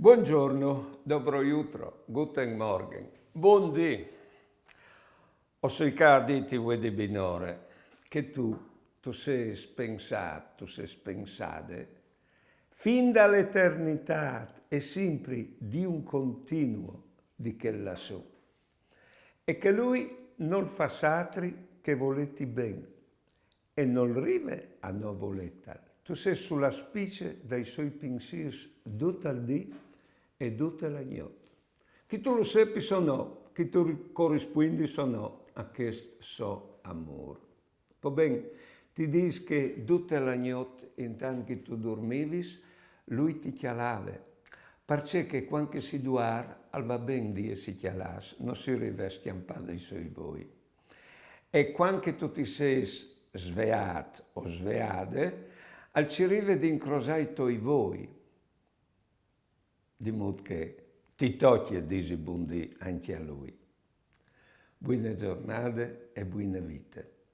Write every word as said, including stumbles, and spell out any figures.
Buongiorno, dobro jutro, guten Morgen, buondì. O soi ca a dîti vuê di binore, che tu, tu sês pensât, tu sês pensade, fin da l'eternitât e simpri di un continuo di chel lassù. E che lui nol fâs altri che volêti ben, e nol rive a no volêtal. Tu sês su la spice dai soi pinsîrs dut il dì e dute la gnot. Che tu lu sepis o no, che tu corispuindis o no a chest so amôr. Po ben, ti dîs che dute la gnot, intant che tu durmivis, lui ti cjalave, parcè che cuant che si duar al va ben di jessi cjalâts, no si rive a scjampâ dai soi voi. E cuant che tu ti sês sveât o sveade, al ci rive di incrosâ i toi voi, di mût che ti tocje dîsi buondì ancje a lui. Buine zornade e buine vite.